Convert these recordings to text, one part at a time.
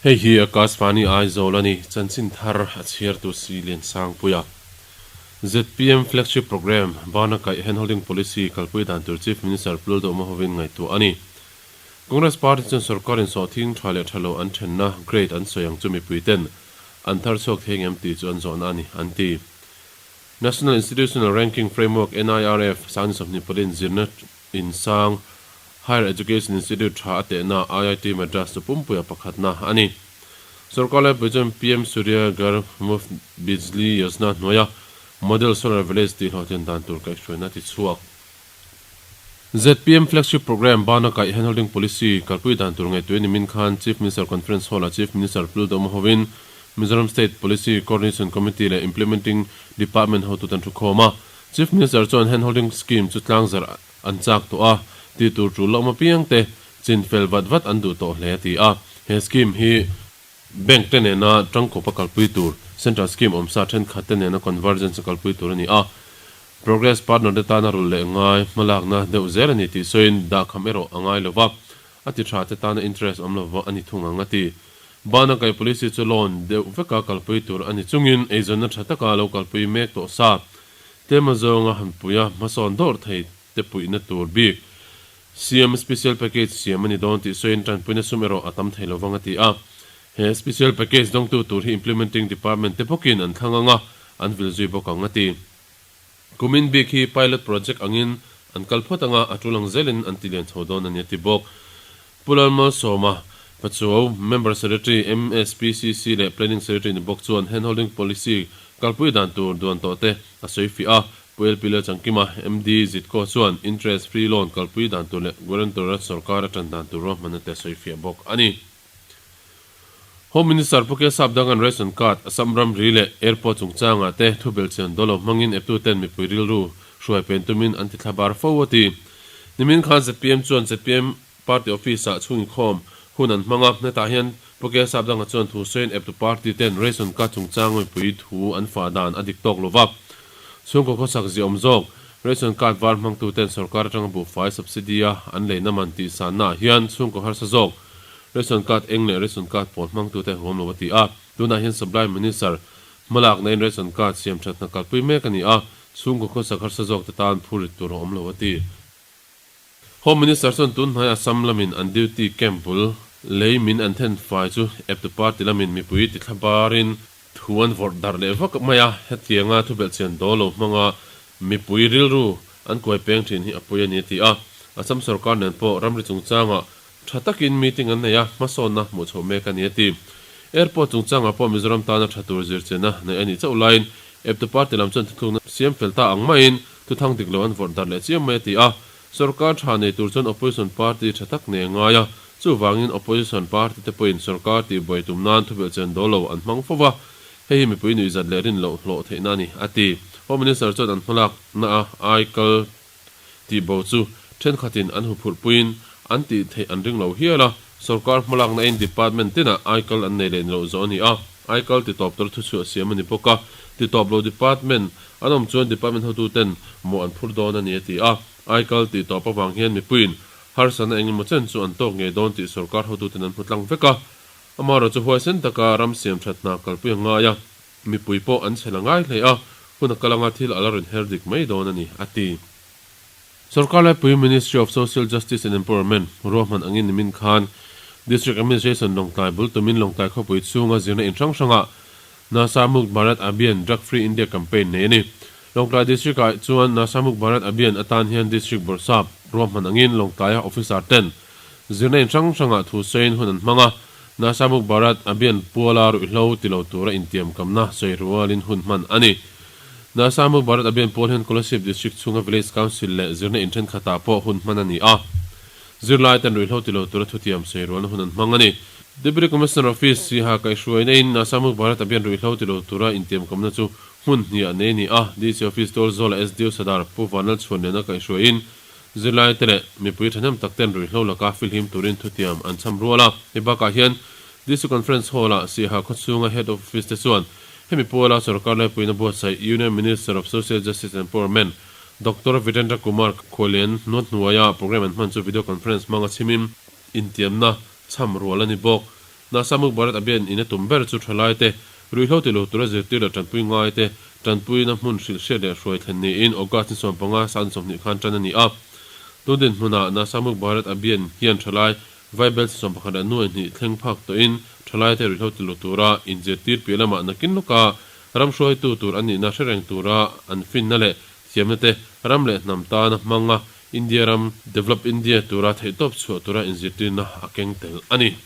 Hei hi Akashvani Aizawl a ni, chanchin thar a chhiartu si Liansangpuia. Zpm Flagship Programme, Bana Kaih Handholding Policy kalpui dan tur Chief Minister Pu Lalduhma hovin ngaihtuah a ni. Congress Party chuan sorkar in sawhthing tha leh tha lo an thenna grade an sawi ang chu mipui ten an thar chhuak thei ngem tih chu an zawhna a ni, an ti. National Institutional Ranking Framework, NIRF, Sangni 24 in zirna in sang Higher Education Institute tha a tehna IIT Madras chu pumpuia pakhatna a ni. Sorkar laipui chuan PM Surya Ghar Muft Bijli Yojana hnuaia Model Solar Village tih hlawhtlin dan tur kaihhruaina a ti chhuak. Zpm Flagship Programme bana kaih Handholding Policy kalpui dan tur ngaihtuah nimin khan Chief Minister Conference Hall-ah Chief Minister Pu Lalduhma hovin Mizoram State Policy Coordination Committee leh Implementing Department hotute an thukhawm a. Chief Minister chuan Handholding Scheme chu tlangzarh an chak tawh a, tih tur tul la awm apiang te chin fel vat vat an duh tawh hle a ti a. He scheme hi Bank te nena tangkawpa kalpui tur, Central Scheme awmsa thenkhat te nena convergence a kalpui tur a ni a. Progress partner te tana rulh leh ngai hmalakna deuh zel a ni tih sawiin dahkham erawh a ngai lova, a ti tha te tana interest awm lova a ni thung ang a ti. Bana kai policy chu loan deuh veka kalpui tur a ni chungin eizawnna tha taka lo kalpui mek tawh sa tlema zawnga han puia hmasawn dawr thei te puihna tur bik siam special package siam a ni dawn tih sawiin tanpuina sum erawh a tam thei lovang a ti a. He special package dawngtu tur hi implementing department te bawkin an thlang ang a, an vil zui bawk ang a ti. Kumin bik hi pilot project angin an kal phawt anga a tul ang zelin an ti lian chho dawn a ni a ti bawk. Pu Lalmalsawma, Pachuau, Member Secretary, MSPCC leh Planning Secretary ni bawk chuan handholding policy kalpui dan tur duan tawh te a sawi fiah a. Pu LP Lalchangkima, MD, Zitko chuan interest free loan kalpui dan tur leh guarantor a sorkar a tan dan tur ruahmanna te a sawi fiah bawk a ni. Home Minister Pu Kesap Dangan Ration Card, Assam ramri leh Airport chungchangah te thu belhchian dawl lo hmangin eptuten mipui rilru hruai pen tumin an ti thlabar fo a ti. Nimin khan zpm chuan zpm Party Office-ah chhunginkhawm hun an hmang a, hetah hian Pu Kesap Danga chuan thu sawiin eptu party ten Ration Card chungchang mipui thu an fah dan a dik tawk lova. Chhungkaw khawsak ziaawm zawk, Ration Card var hmangtuten sorkar atanga buhfai subsidy-a an leina man tih sannaah hian chhungkaw harsa zawk Ration card eng leh ration card pawl hmangtute huam lo a ti a. Tunah hian Supply Minister hmalakna in ration card siam that hna kalpui mek a ni a, chhungkaw khawsak harsa zawk te tan phurrit tur a awm lo a ti. Home Minister chuan tun hnai Assam lamin an duty camp bul lei min an then fai chu eptu party lamin mipui ti thla barin thu an vawrh darh leh vak mai a, hetianga thubelhchian dawl lo hmanga mipui rilru an kuai peng thin hi a pui a ni a ti a. Assam sorkar nen pawh ramri chungchangah Tha takin meeting an nei a, hmasawnna hmuh chhoh mek a ni a ti. Airport chungchangah pawh Mizoram tana tha tur zirchianna neih a nih chauh laiin eptu party lam chuan thuthlukna siam fel ta ang maiin thuthang dik lo an vawrh darh leh chiam mai a ti a. Sorkar tha nei tur chuan opposition party tha tak nei a ngai a, chuvangin opposition party te pawhin sorkar tihbuai tum nan thubelhchian dawl lo an hmang fo va, hei hi mipui nuihzat leh rin loh hlawh theihna a ni a ti. Home Minister chuan an hmalakna a aikal Tih bo chu thenkhatin an huphurhpuiin an tih theih an ring lo hial a, sorkar hmalakna in department tinah aikal an nei leh ni loh zawh a ni a, aikal ti tawp tur thuchhuah siam a ni bawk a, ti tawp lo department an awm chuan department hotuten mawh an phur dawn a ni a ti a, aikal tih tawp avang hian mipuiin harsatna eng emaw chen chu an tawk ngei dawn tih sorkar hotuten an hmu tlang vek a, amaherawhchu chu huaisen taka ram siam that hna kalpui a ngai a. Mipui pawh an chhel a ngai hle a, hun a kal anga thil a la rawn her dik mai dawn a ni, a ti. Sorkar laipui Ministry of Social Justice and Empowerment ruahman angin nimin khan District Administration Lawngtlai bul tumin Lawngtlai khawpui chhunga zirna in hrang hrangah Nasha Mukt Bharat Abhiyan Drug Free India Campaign nei a ni. Lawngtlai District ah chuan Nasha Mukt Bharat Abhiyan atan hian District Bawrhsap ruahman angin Lawngtlaia officer ten Zirna in hrang hrangah thu sawiin hun an hmang a, Nasha Mukh Bharat Abhiyan puala ruihhlo ti lo tura intiamkamna sawi rualin hun hman a ni. Nasha Mukh Bharat Abhiyan pual hian Kolasib District chhunga Village Council leh zirna in thenkhatah pawh hun hman a ni a, zirlai ten ruihhlo ti lo tura thutiam sawi rualna hun an hmang a ni. Deputy Commissioner Office Siha kaihhruaina in Nasha Mukh Bharat Abhiyan ruihhlo ti lo tura intiamkamna chu hmun hnih ah nei a ni a, DC Office Tualzawla SDO Sadar Pu Vanlalchhuanliana kaihhruaiin Zirlaite leh mipui thahnem tak ten ruihhlo laka filhim turin thutiam an cham rual a. Hei bakah hian District Conference Hall-ah Siaha khawchhunga Head of Office te chuan hemi puala sorkar laipuiin a buatsaih Union Minister of Social Justice and Empowerment Doctor Virendra Kumar Khualian hnuaihnuaia programme an hman chu video conference hmanga chhimin intiamna cham rual a ni bawk. Nasha Mukt Bharat Abhiyan in a tum ber chu thalaite ruihhlo ti lo tura zirtir leh tanpui ngaite tanpuina hmun hrilh hriat leh hruai thlen niin August ni 15, 20 khan tan a ni a. Tun dinhmunah Nasha Mukt Bharat Abhiyan hian thalai Vaibel chi 11 leh nuai hnih thleng phak tawhin thalaite ruihhlo ti lo tura inzirtir piah lamah nakin lawka ram hruaitu tur an nihna hre reng tura an finna leh thiamna te ram leh hnam tana hmanga India ram Develop India tura theihtawp chhuah tura inzirtirna a keng tel a ni.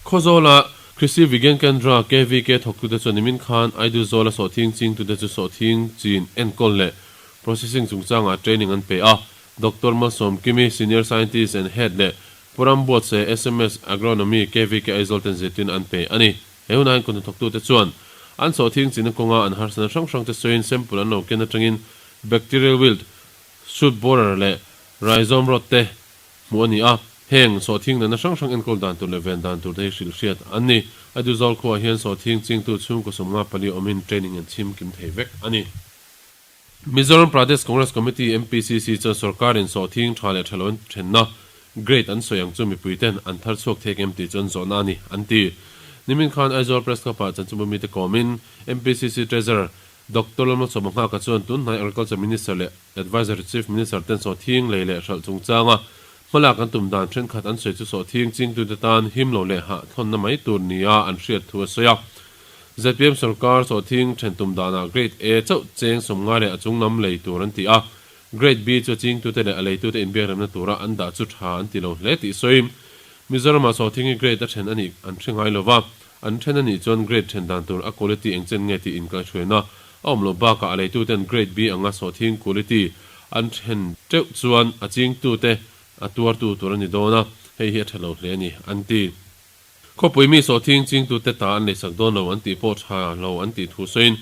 Khawzawla Krishi Vigyan Kendra, KVK, thawktute chuan nimin khan Aiduzawla sawhthing chingtute chu sawhthing chin enkawl leh processing chungchangah training an pe a. Doctor Malsawmkimi, Senior Scientist and Head leh Pu Rambuatse, sms Agronomy, KVK Aizawl ten zirtirna an pe a ni. He hunah hian kawhnathawktute chuan an sawhthing chinna kawnga an harsatna hrang hrangte sawiin sample an lo ken atangin Bacterial Wilt, Shoot Borer leh Rhizome Rot te hmuh a ni a. Heng sawhthing natna hrang hrang enkawl dan tur leh ven dan tur te hi hrilh hriat an ni. Aiduzawl khuaah hian sawhthing chingtu chhungkaw 54 awmin training an chhim kim thei vek a ni. Mizoram Pradesh Congress Committee, MPCC, chuan sorkarin sawhthing tha leh tha lo an thenna grade an sawi ang chu mipuiten an thar chhuak thei em tih chu an zawhna a ni, an ti. Nimin khan Aizawl Press Club-ah chanchinbu mite kawmin MPCC Treasurer Doctor Lalmalsawma Nghaka chuan tunhnai Agriculture Minister leh Adviser to Chief Minister ten sawhthing lei leh hralh chungchanga hmalak an tum dan thenkhat an sawi chu sawhthing chingtute tan him lo leh hahthlawnna mai tur nia an hriat thu a sawi a. Zpm sorkar sawhthing then tum danah Grade A chauh cheng 50 leh a chung lam lei tur an ti a, Grade B chu a chingtute leh a leitute inbiakremna tura an dah chu tha an ti lo hle tih sawiin Mizoramah sawhthing hi Grade a then a nih an hre ngai lo va, an then a nih chuan Grade then dan tur a quality eng chen nge tih inkaihhruaina a awm loh bakah a leituten Grade B anga sawhthing quality an then teuh chuan a chingtute a tuartu tur a ni dawn a, hei hi a tha lo hle a ni an ti. Khawpui mi sawhthing chingtute ta an leisak dawn lo an tih pawh tha lo an tih thu sawiin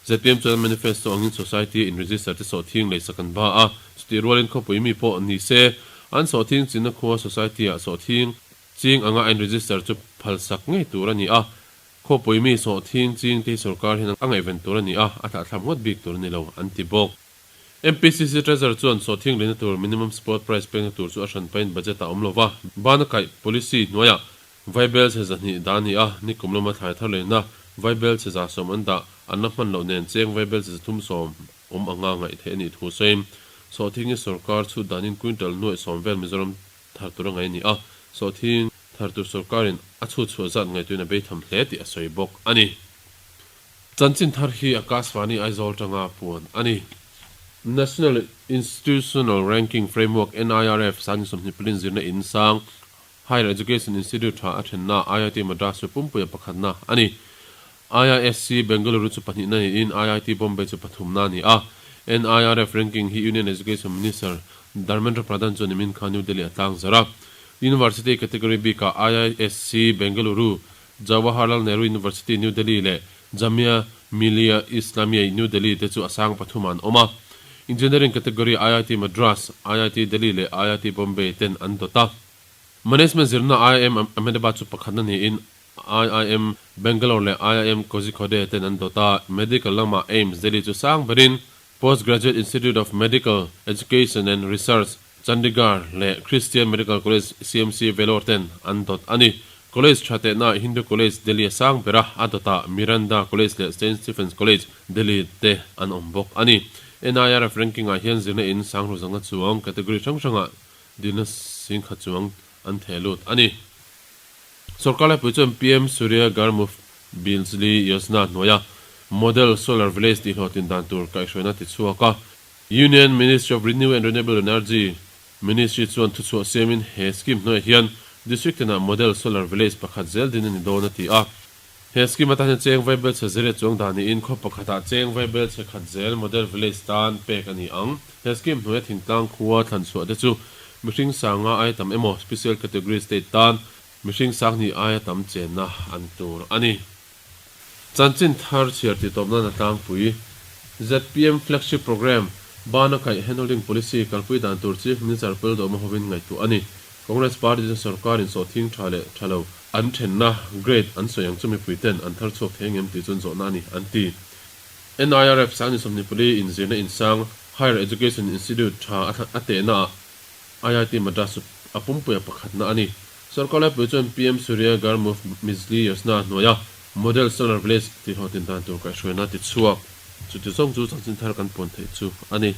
zpm chuan manifesto angin society in register te sawhthing leisak an ba a, chutih rualin khawpui mi pawh ni se an sawhthing chinna khua society ah sawhthing ching anga a in register chu phalsak ngei tur a ni a, khawpui mi sawhthing ching te hi sorkar hian a ngaihven tur a ni a, a thlahthlam ngawt bik tur a ni lo an ti bawk. MPCC Treasurer chuan sawhthing leina tur minimum support price pekna tur chu a hran pahin budget ah awm lo va, bana kaih policy hnuaiah Vaibel chhe 200 dah a ni a, nikum lama thlai thar leina Vaibel chhe 110 an dah an la hman loh nen cheng Vaibel chhe 310 awm anga ngaih theih a nih thu sawiin sawhthing hi sorkar chhut danin quintal nuaih sawm vel Mizoram thar tur a ngaih a ni a, sawhthing thar tur sorkarin a chhut chhuah zat ngaihtuin a beitham hle tih a sawi bawk a ni. Chanchin thar hi Akashvani Aizawl tanga puan a ni. National Institutional Ranking Framework, NIRF, Sangni 20 palin zirna in sang, Higher Education Institute tha a thenna IIT Madras chu pumpuia pakhatna a ni. IISc Bengaluru chu pahnihna niin IIT Bombay chu pathumna a ni a. NIRF ranking hi Union Education Minister Dharmendra Pradhan chuan nimin kha New Delhi a tlangzarh a. University category bikah IISc Bengaluru Jawaharlal Nehru University, New Delhi leh Jamia Millia Islamia, New Delhi te chu a sang pathum an awm a. Engineering category IIT Madras, IIT Delhi leh IIT Bombay ten an dawt a. Management zirna IIM Ahmedabad chu pakhatna niin IIM Bangalore leh IIM Kozhikode ten an dawt a. Medical lamah AIIMS Delhi chu sang berin Post Graduate Institute of Medical Education and Research, Chandigarh leh Christian Medical College, CMC, Vellore ten an dawt a ni. College tha tehna Hindu College, Delhi a sang ber a, a dawtah Miranda College leh Saint Stephen's College, Delhi te an awm bawk a ni. NIRF ranking-ah hian zirna in sang ruzanga chuang category hrang hrangah dilna singkhat chuang an theh lut a ni. Sorkar laipui chuan PM Surya Ghar Muft Bijli Yojana hnuaia Model Solar Village tih hlawhtlin dan tur kaihhruaina ti chhuak a. Union Ministry of Renew and Renewable Energy Ministry chuan thuchhuah siamin he scheme hnuaiah hian District tinah Model Solar Village pakhat zel din a ni dawn a ti a. He scheme atan hian cheng vaibel chhe zariat chuang dah niin khaw pakhatah cheng vaibel chhe khat zel Model Village tan pek a ni ang. He scheme hnuaia thingtlang khua thlan chhuah te chu mihring sanga aia tam emaw Special Category State tan mihring sanghnih aia tam chenna an tur a ni. Chanchin thar chhiar tih tawp nan a tlangpui. Zpm Flagship Programme, Bana kaih Handholding Policy kalpui dan tur Chief Minister Peldawma hovin ngaihtuah a ni. Congress Party chuan sorkarin sawhthing tha leh tha lo an thenna grade an sawi ang chu mipui ten an thar chhuak thei ngem tih chuan zawhna a ni, an ti. NIRF Sangni 24 inzirna insang Higher Education Institute tha a tehnaah IIT Madras chu a pumpuia pakhatna a ni. Sorkar laipui chuan PM Surya Ghar Muft Bijli Yojana hnuaia Model Solar Village tihhlawhtlin dan tur kaihhruaina tichhuak. Chuti zawng chu chanchin thar kan puan theih chu a ni.